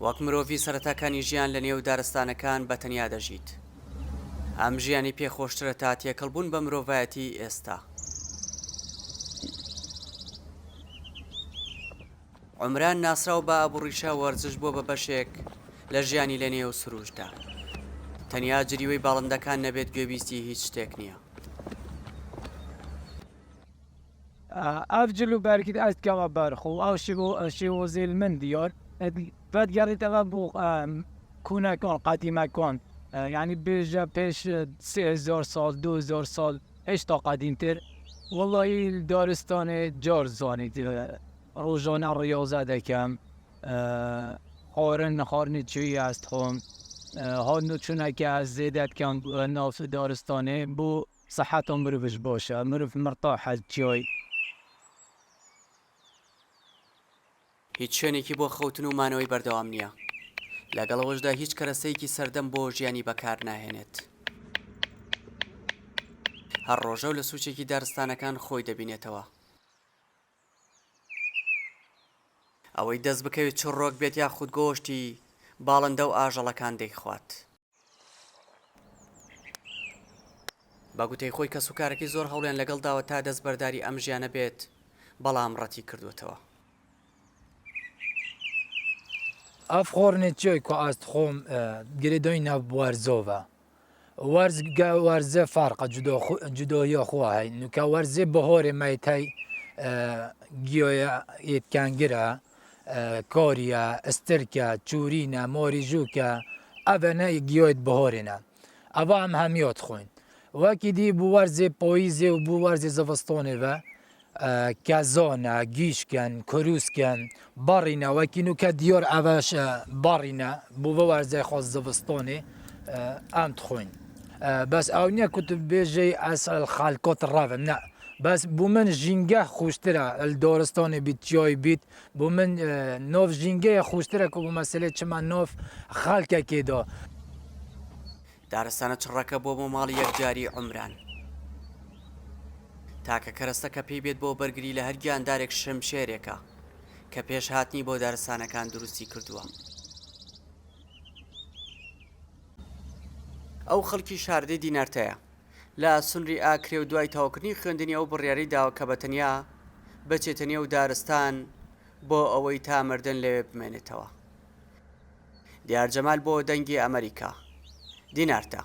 وەک مرۆڤی سەرەتاکانی ژیان لە نێو دارستانەکان بە تەنیا دەژیت. ئەم ژیانی پێ خۆشترە تا تێکەڵبوون بە مرۆڤایەتی ئێستا. عومران ناسراو بە ئەبو ڕیشە وەرزش بووە بە بەشێک لە ژیانی لە نێو سروشتدا. تەنیا جریوەی باڵندەکان نەبێت گوێبیستی هیچ شتێک نییە. ئەڤ جل و بەرگیت ئەز دکەمە بەر خو ئەو شێوازەیل من دیار ڤەدگەڕیتەڤە بۆ کونەکان قەدیمەکان یانی بێژە پێش 3000 ساڵ 2000 ساڵ هێشتا قەدیمتر وەڵایی دارستانێ جار زانیت ڕۆژانە ڕیاضە دەکەم خواردن خواردنی چوی ئەز دخۆم هاتن و چونەکە ئەز زێدە دکەم ناو دارستانێ بۆ سەحەتە مرۆڤش باشە مرۆڤ مرتاحە چیای. هیچ شوێنێکی بۆ خەوتن و مانەوەی بەردەوام نییە، لەگەڵ ئەوەشدا هیچ کەرەستەیەکی سەردەم بۆ ژیانی بەکار ناهێنێت. هەر ڕۆژە و لە سوچێکی دارستانەکان خۆی دەبینێتەوە. ئەوەی دەست بکەوێت چ ڕۆک بێت یاخود گۆشتی باڵندە و ئاژەڵەکان دەیخوات. بە گوتەی خۆی کەسوکارەکەی زۆر هەوڵیان لەگەڵ داوە تا دەستبەرداری ئەم ژیانە بێت، بەڵام ڕەتی کردووەتەوە. ئەف خۆرنێ چۆی کو ئاست خۆم گرێدای ناو وەرزۆڤە وەرز گە وەرزێ فەرقە جودۆ جودۆیە خۆ هەی نوکە وەرزێ بەهۆرێ مەیتەی گیۆیە ئێتکانگرە کۆریە ئسترکە چورینە مۆریژوکە ئەڤەنە گیۆیت بەهۆرێنە ئەڤا ئەم هەمیۆت خۆین وەکی دی بوو وەرزێ پۆیزێ و بوو وەرزێ زڤستۆنێ ڤە کەزانە، گیشکەن، کروسکەن، بەڕینە وەکی نوکە دیار ئەڤەش بەڕینە بۆ ڤە وەرزەی خاس زڤستۆنێ ئەم دخۆین بەس ئەو نیە کو تو بێژەی ئەس خەلکۆت ڕەڤم نە بەس بۆ من ژینگە خوشترە دارستانێ بیت چیای بیت بۆ من ناڤ ژینگەیە خوشترە کو بۆ مەسەلێ چما ناڤ خەلکەکێ دا. دارستانە چڕەکە بۆ بۆ ماڵی یەکجاری عومران. تاکە کەرەستە کە پێی بێت بۆ بەرگری لە هەر گیاندارێک شمشێرێکە کە پێش هاتنی بۆ دارستانەکان دروستی کردووە. ئەو خەڵکی شاردەی دینارتەیە لە سنوری ئاکرێ و دوای تەواوکردنی خوێندنی ئەو بڕیاری داوە کە بە تەنیا بچێتە نێو دارستان بۆ ئەوەی تا مردن لەوێ بمێنێتەوە. دیار جەمال بۆ دەنگی ئەمەریکا، دینارتە.